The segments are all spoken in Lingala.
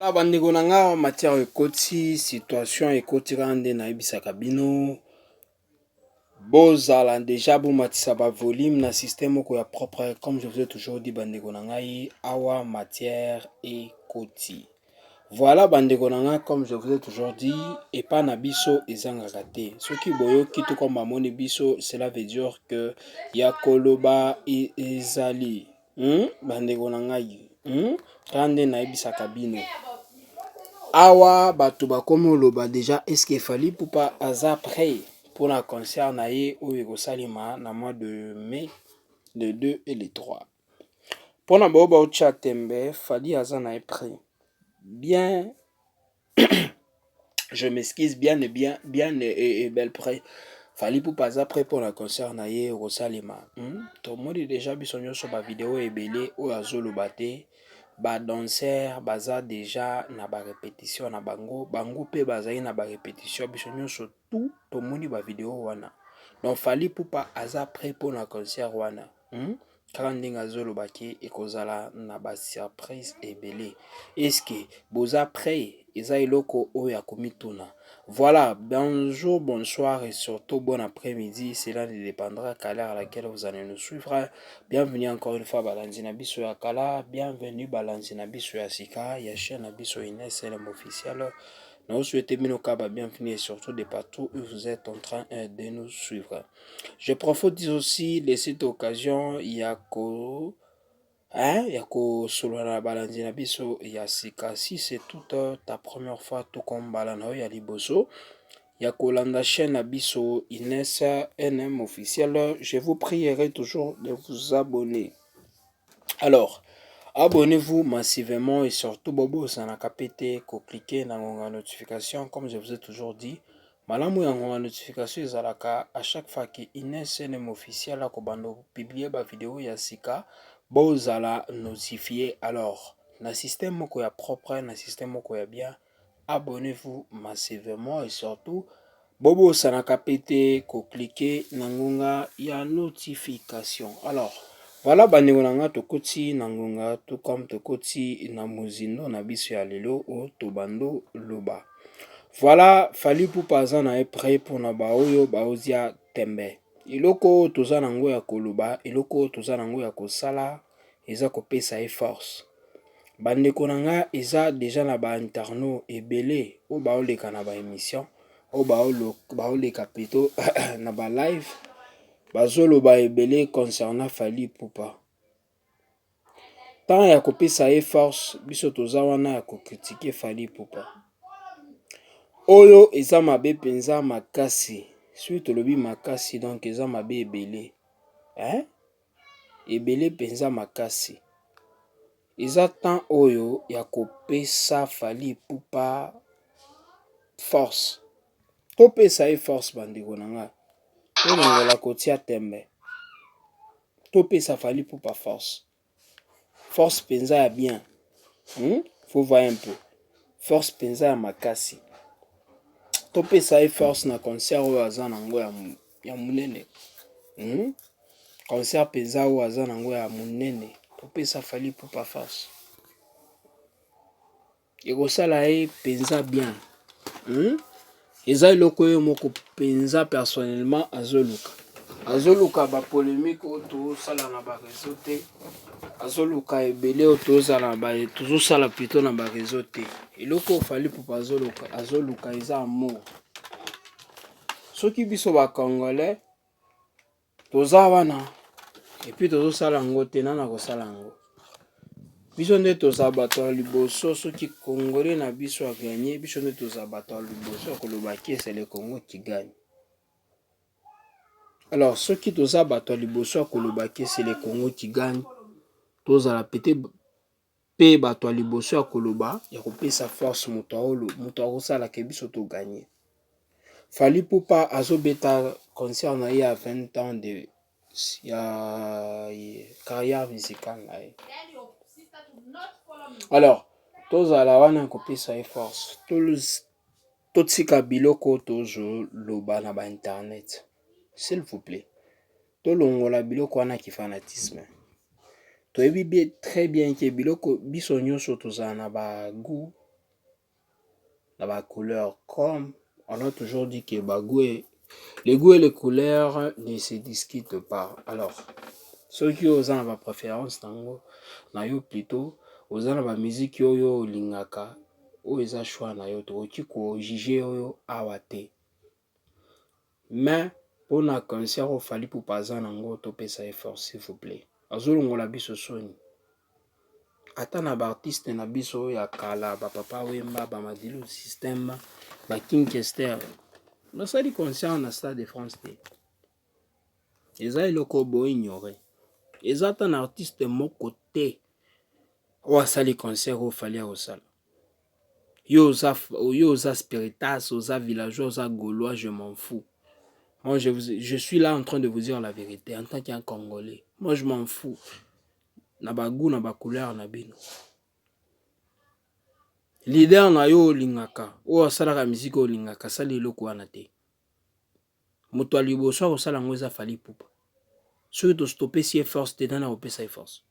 Bandeko na nga, matière ekoti, situation ekoti kaka nde nayebisaka bino. Bozala déjà, bomatisa bavolume na système moko ya propre. Comme je vous ai toujours dit, bandeko na ngai, awa matière ekoti. Voilà, bandeko na nga, comme je vous ai toujours dit, epa na biso ezangaka te. Soki boyoki to comme bamoni biso, cela veut dire que ya koloba ezali. Bandeko na ngai, Kaka nde nayebisaka bino, awa bato bakomi oloba déjà: est-ce Fally Ipupa aza prêt mpona concert na ye oyo ekosalema na mois de mai, le 2 et le 3? Mpona bao baotya tembe, Fally aza na ye prêt bien, je m'excuse, bien et bien, bien et bel prêt. Fally Ipupa aza prêt mpona concert na ye ekosalema. Tomoni déjà biso nyonso bavideo ebele oyo azoloba te. Badanseur baza déjà na barépétition na bango, bango mpe bazali na barépétition. Biso nyonso tout tomoni bavideo wana. Donc Fally Ipupa aza prêt mpona concert wana. Kaka ndenge azolobaki, ekozala na basurprise ebele. Est-ce boza prêt? Eza eloko oyo ya komituna. Voilà, bonjour, bonsoir et surtout bon après-midi, cela ne dépendra qu'à l'heure à laquelle vous allez nous suivre. Bienvenue encore une fois, balandi na biso ya kala, bienvenue balandi na biso ya sika ya chaîne na biso Ines LM officiel. Nous souhaitons bino kaba bienvenue et surtout de partout où vous êtes en train de nous suivre. Je profite aussi de cette occasion ya ko, hein, ya kosolola na balandi na biso ya sika. Si c'est toute ta première fois to kombala na oyo ya liboso ya kolanda chaîne na biso Ines NM officiel, je vous prierai toujours de vous abonner. Alors abonnez-vous massivement et surtout bobosanaka pe te kocliquer na ngonga notification. Comme je vous ai toujours dit, malamu ya ngonga notification ezalaka à chaque fois ke Ines NM officiel akobanda kopublier bavideo ya sika, bozala notifié. Alors na système moko ya propre, na système moko ya bien, abonnez-vous massivement et surtout bobosanaka pe te kocliquer na ngonga ya notification. Alors voilà, bandeko na nga, tokoti na ngonga to comme tokoti na mozindo na biso ya lelo oyo tobando loba. Voilà, Fally Ipupa aza na ye prêt mpona baoyo baozia tembe. Eloko oyo toza nango ya koloba, eloko oyo toza nango ya kosala, eza kopesa ye force. Bandeko na nga, eza déjà na bainternaute ebele oyo baoleka na baémission, oyo baoleka plutôt na balive, bazoloba ebele concernant Fally Ipupa. Ntango ya kopesa ye force, biso toza wana ya kocritiquer Fally Ipupa. Oyo eza mabe mpenza makasi. Soki tolobi makasi, donc eza mabe ebele, hein? Ebele mpenza makasi. Eza temps oyo ya kopesa Fally Ipupa force. Topesa ye force, bandeko na nga, tolongola kotia tembe. Topesa Fally Ipupa force, force mpenza ya bien. Faut voir un peu, force mpenza ya makasi. Topesa ye force na concert oyo aza nango ya monene. Concert mpenza oyo aza nango ya monene, topesa Fally Ipupa force, ekosala ye mpenza bien. Eza eloko oyo moko mpenza personnellement azoluka. Azoluka bapolémique oyo tozosala na baréseau te, azoluka ebele oyo tozala tozosala plutôt na baréseau te. Eloko oyo Fally Ipupa azoluka, azoluka eza amour. Soki biso bacongolais toza wana et puis tozosala yango te, nana kosala yango? Biso nde toza bato ya liboso. Soki congolais na biso agagner, biso nde toza bato ya liboso ya koloba ke c'est le Congo qui gagne. Alors soki toza bato ya liboso ya koloba ke c'est le Congo qui gagne, tozala pete mpe bato ya liboso ya koloba, ya kopesa force moto akosalaka biso togagner. Fally Ipupa azobeta concert na ye ya 20 ans de ya carrière musicale na ye. Alors tozala wana kopesa ye force, totika biloko tozoloba na bainternet, s'il vous plaît. Tolongola biloko wana kifanatisme. Toyebi bien, très bien ke biloko biso nyonso tozala na bagoût. na bacouleur. Comme on a toujours dit que bagoût, les goûts et les couleurs ne se discutent pas. Alors soki oza na bapréférence nango na yo, plutôt oza na bamusique oyo olingaka, oyo eza choix na yo, tokoki kojuger oyo awa te. Mais mpona concert oyo Fally Ipupa aza nango, topesa ye force, s'il vous plaît. Azolongola biso soni. Ata na baartiste na biso oyo ya kala, bapapa Wemba, baMadilu Système, baKing Kester, basali concert na Stade de France te. Eza eloko boignore. Eza ata na artiste moko te oyo asali concert oyo Fally akosala. Yo oza spiritas, oza villageois, oza gaulois, je m'en fous. Moi, je suis là en train de vous dire la vérité en tant qu'un Congolais. Moi, je m'en fous na bagoût, na bacouleur na bino. Leader na yo olingaka, oyo asalaka musique oyo olingaka, asali eloko wana te. Moto ya liboso akosala yango eza Fally Ipupa. Soki topesi ye force te, nani akopesa ye force?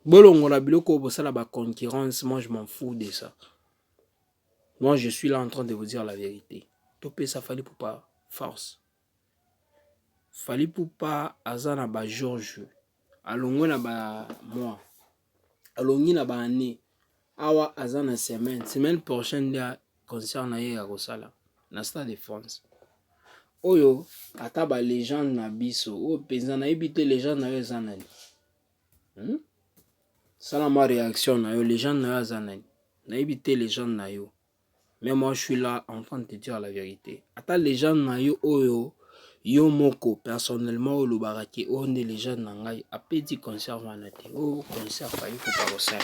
Bolongola biloko oyo bosala baconcurrence. Moi, je m'en fous de ça. Moi, je suis là en train de vous dire la vérité. Topesa Fally Ipupa force. Fally Ipupa aza na bageorge, alongwe na bamois, alongi na baannée. Awa aza na semaine, semaine prochaine nde concert na ye ya kosala na Stade de France. Oyo ata balégende na biso oyo mpenza, nayebi te légende na yo eza nani, Sala mwa réaction na yo. Légende na yo aza nani? Nayebi te légende na yo, mais moi, je suis là en train de te dire la vérité. Ata légende na yo oyo yo moko personnellement olobaka ke oyo nde légende na ngai, apeti concert wana te. Oyo concert Fally Ipupa kosala,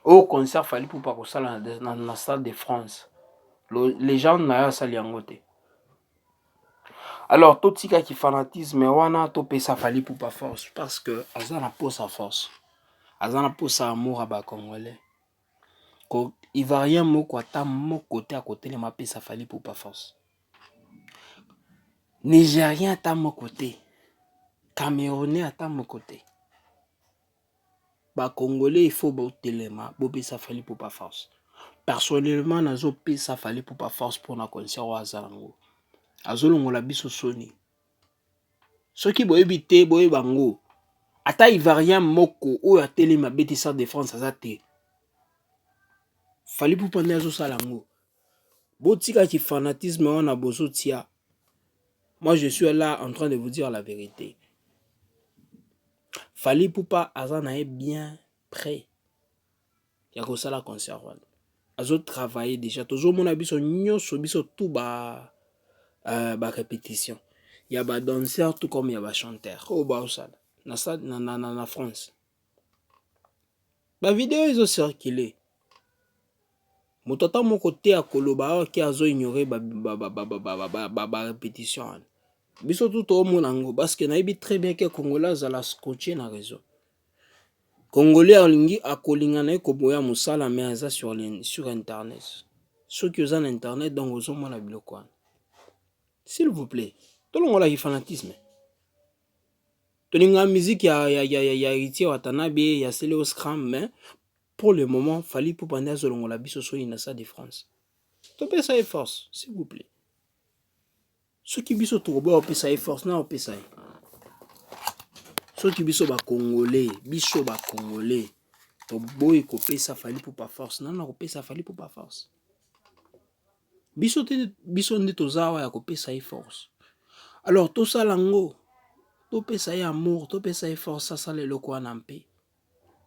oyo concert Fally Ipupa kosala na Stade de France, légende na yo asali yango te. Alors totikaki fanatisme wana, topesa Fally Ipupa force, parce que aza na posa force, aza na posa amour ya bacongolais. Ivoirien moko, ata moko te akotelema apesa Fally Ipupa force. Nigérien ata moko te, Camerounais ata moko te. Bacongolais, il faut botelema, bopesa Fally Ipupa force. Personnellement, nazopesa Fally Ipupa force mpona concert oyo aza nango. Azolongola biso soni. Soki boyebi te, boyeba yango. Ata Ivoirien moko oyo atelemi abeti Stade de France aza te. Fally Ipupa nde azosala yango. Botikaki fanatisme wana bozotia. Moi, je suis là en train de vous dire la vérité. Fally Ipupa aza na ye bien prêt ya kosala concert wana. Azotravaille déjà. Tozomona biso nyonso, biso tout, ba barépétition ya badanseur tout comme ya bachanteur oyo baosala na France. Bavideo ezocircule. Moto ata moko te akoloba awa ke azoignore barépétition wana. Biso tu toomona yango, parce que nayebi très bien ke Congolais azala scotché na réseau. Congolais alingi, akolinga na ye koboya mosala, mais aza sur internet. Soki oza na internet, donc ozomona biloko wana. S'il vous plaît, tolongolaki fanatisme. Tolingaka musique ya Héritier Watanabe, ya Celeo Scram, mais pour le moment, Fally Ipupa nde azolongola biso soni na Stade de France. Topesa ye force, s'il vous plaît. Soki biso tokoboya kopesa ye force, na kopesa ye? Soki biso bacongolais, biso bacongolais toboyi kopesa Fally Ipupa force, nana kopesa Fally Ipupa force? Biso te, biso nde toza awa ya kopesa ye force. Alors tosala yango, topesa ye amour, topesa ye force, asala eloko wana mpe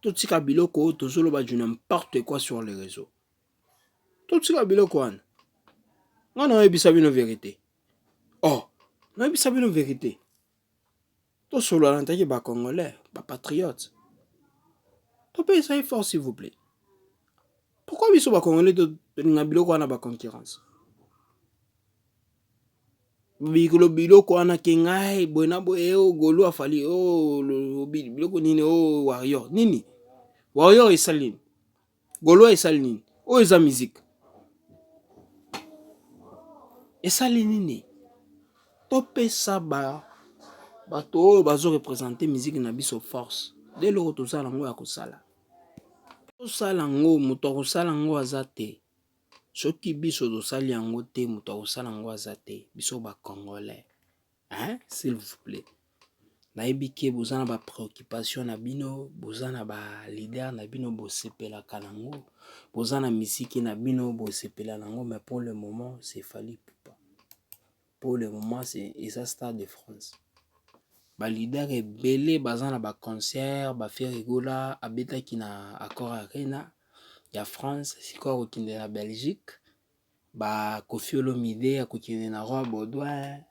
totika biloko oyo tozoloba du n'importe quoi sur les réseaux. Totika biloko wana. Nga nayebisa bino vérité. Oh, nayebisa bino vérité. Tosolola na ntaki bacongolais, bapatriote. Topesa ye force, s'il vous plaît. Pourquoi biso bacongolais tolinga biloko wana, baconcurrence, biloko wana, ke ngai boye na boye, o gaulois afali o biloko nini, o warrior nini? Warrior esali nini? Gaulois esali nini? Oyo eza musique, esali nini? Topesa ba bato oyo bazoreprésente musique na biso force. Nde eloko tozala yango ya kosala. Tosala yango, moto akosala yango aza te. Soki biso tosali yango te, moto akosala yango aza te. Biso ba Congolais, hein, s'il vous plaît. Nayebi ke boza na ba préoccupation na bino, boza na ba leader na bino bosepelaka nango, boza na misiki na bino bosepela nango, mais pour le moment c'est Fally Ipupa. Pour le moment c'est eza Stade de France. Ba leader ebele baza na ba concert, ba Ferre Gola abetaki na Accor Arena ya France, sikoyo akokende na Belgique, ba Koffi Olomide akokende na Roi Baudouin,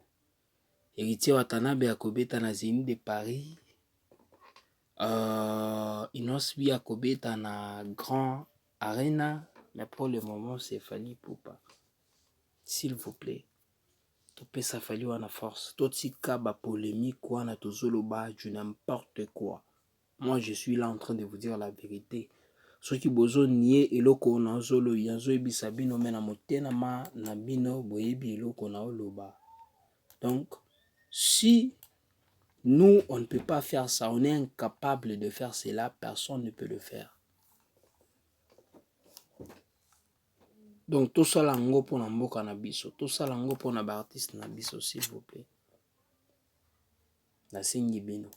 Héritier Watanabe akobeta na Zénith de Paris, Innoss'B akobeta na Grand Arena, mais pour le moment c'est Fally Ipupa. S'il vous plaît, topesa Fally wana force, totika ba polémique wana tozoloba du n'importe quoi. Moi je suis là en train de vous dire la vérité. Soki bozonie eloko nazoyebisa bino, me na motema na bino boyebi eloko naoloba. Donc si nous on ne peut pas faire ça, on est incapable de faire cela, personne ne peut le faire. Donc tosala yango mpona mboka na biso, tosala yango mpona ba artiste na biso, s'il vous plaît. Nasengi bino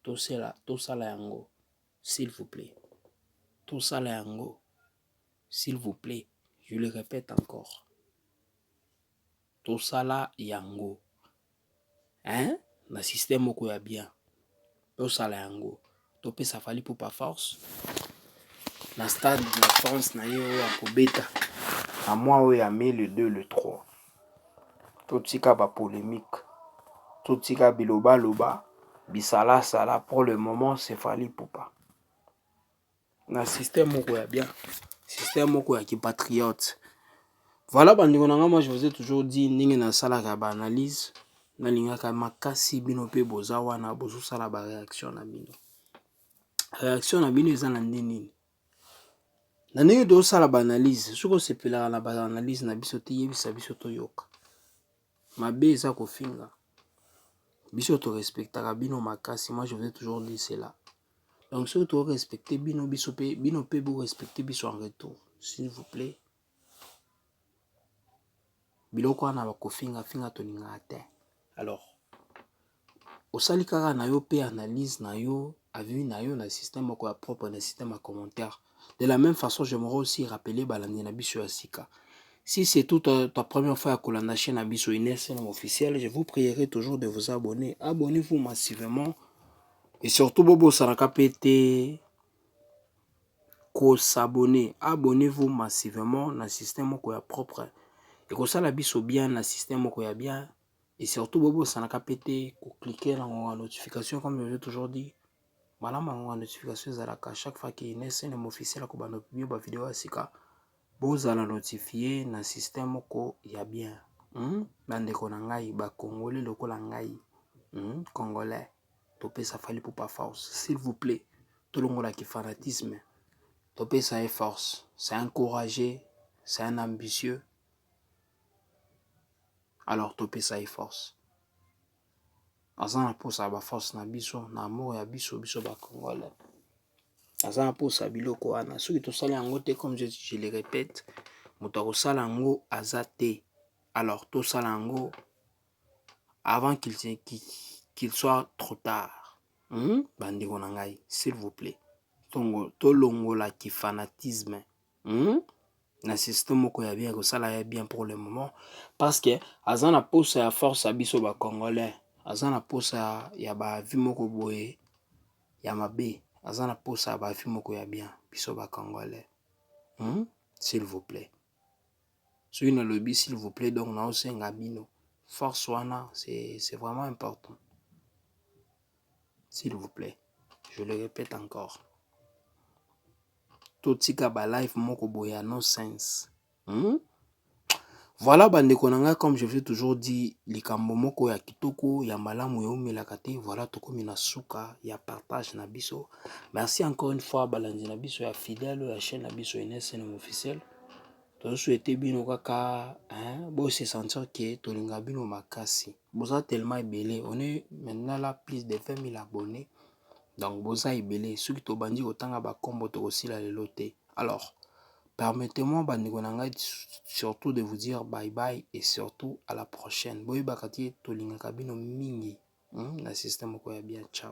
tosala yango, s'il vous plaît. Tosala yango, s'il vous plaît, je le répète encore, tosala yango, hein, na système moko ya bien. Tosala yango, topesa Fally Ipupa force na Stade de France na ye oyo akobeta na mois oyo ya mai, le 2, le 3. Totika ba polémique, totika bilobaloba, bisalasala. Pour le moment c'est Fally Ipupa na système moko ya bien, système moko ya kipatriote. Voilà bandeko na nga, moi je vous ai toujours dit, ndenge nasalaka ba analyse, nalingaka makasi bino mpe boza wana bozosala ba réaction na bino. Réaction na bino eza na nde nini na ndenge tozosala ba analyse? Soki osepelaka na ba analyse na biso te, yebisa biso toyoka. Mabe eza kofinga biso, torespectaka bino makasi. Moi je vous ai toujours dit cela. Donc soki torespecte bino, biso mpe, bino mpe borespecte biso en retour, s'il vous plaît. Biloko wana bakofingafinga tolingaka te. Alors osali kaka na yo mpe analyse na yo, avis na yo na système moko ya propre, na système ya commentaire. De la même façon, j'aimerais aussi rappeler balandi na biso ya sika, si c'est toute ta première fois ya kolanda chaîne na biso Ines officiel, je vous prierai toujours de vous abonner. Abonnez-vous massivement et surtout bobosanaka mpe te kos'abonner. Abonnez-vous massivement na système moko ya propre, ekosala biso bien na système moko ya bien. Et surtout bobosanaka mpe te kocliquer na ngonga notification. Comme je l'ai toujours dit, malamu ya ngonga notification ezalaka chaque fois ke Ines officiel akobanda publier ba vidéo ya sika, bozala notifié na système moko ya bien. Bandeko na ngai bakongole lokola ngai, Congolais, topesa Fally Ipupa force, s'il vous plaît. Tolongolaki fanatisme, topesa ye force. C'est un courageux, c'est un ambitieux. Alors topesa ye force. Aza na mposa ya ba force na biso, na amour ya biso, biso bacongolais. Aza na mposa ya biloko wana. Soki tosali yango te, comme je le répète, moto akosala yango aza te. Alors tosala yango avant qu'il soit trop tard. Bandeko na ngai, s'il vous plaît, tolongolaki fanatisme, Na système moko ya bien, kosala ya bien pour le moment, parce que aza na posa ya force ya biso bacongolais. Aza na posa ya ba avis moko boye ya mabe, aza na posa ya ba avis moko ya bien, biso bacongolais. S'il vous plaît, soki nalobi s'il vous plaît, donc naosenga bino force wana, c'est vraiment important. S'il vous plaît, je le répète encore, totika ba live moko boye ya no sense. Voilà bandeko na ngai, comme je vous ai toujours dit, likambo moko ya kitoko ya malamu eumelaka te. Voilà, tokomi na suka ya partage na biso. Merci encore une fois balandi na biso ya fidèle ya chaîne na biso Ines officiel. Tozosouhaiter bino kaka bose sentir ke tolinga bino makasi. Boza tellement ebele, on est maintenant là plus de 20 000 abonnés. Donc boza ebele, soki tobandi kotanga bakombo, tokosila lelo te. Alors permettez-moi, bandeko na ngai, surtout de vous dire bye bye et surtout à la prochaine. Boyebaka ti tolingaka bino mingi na système moko ya bien. Ciao.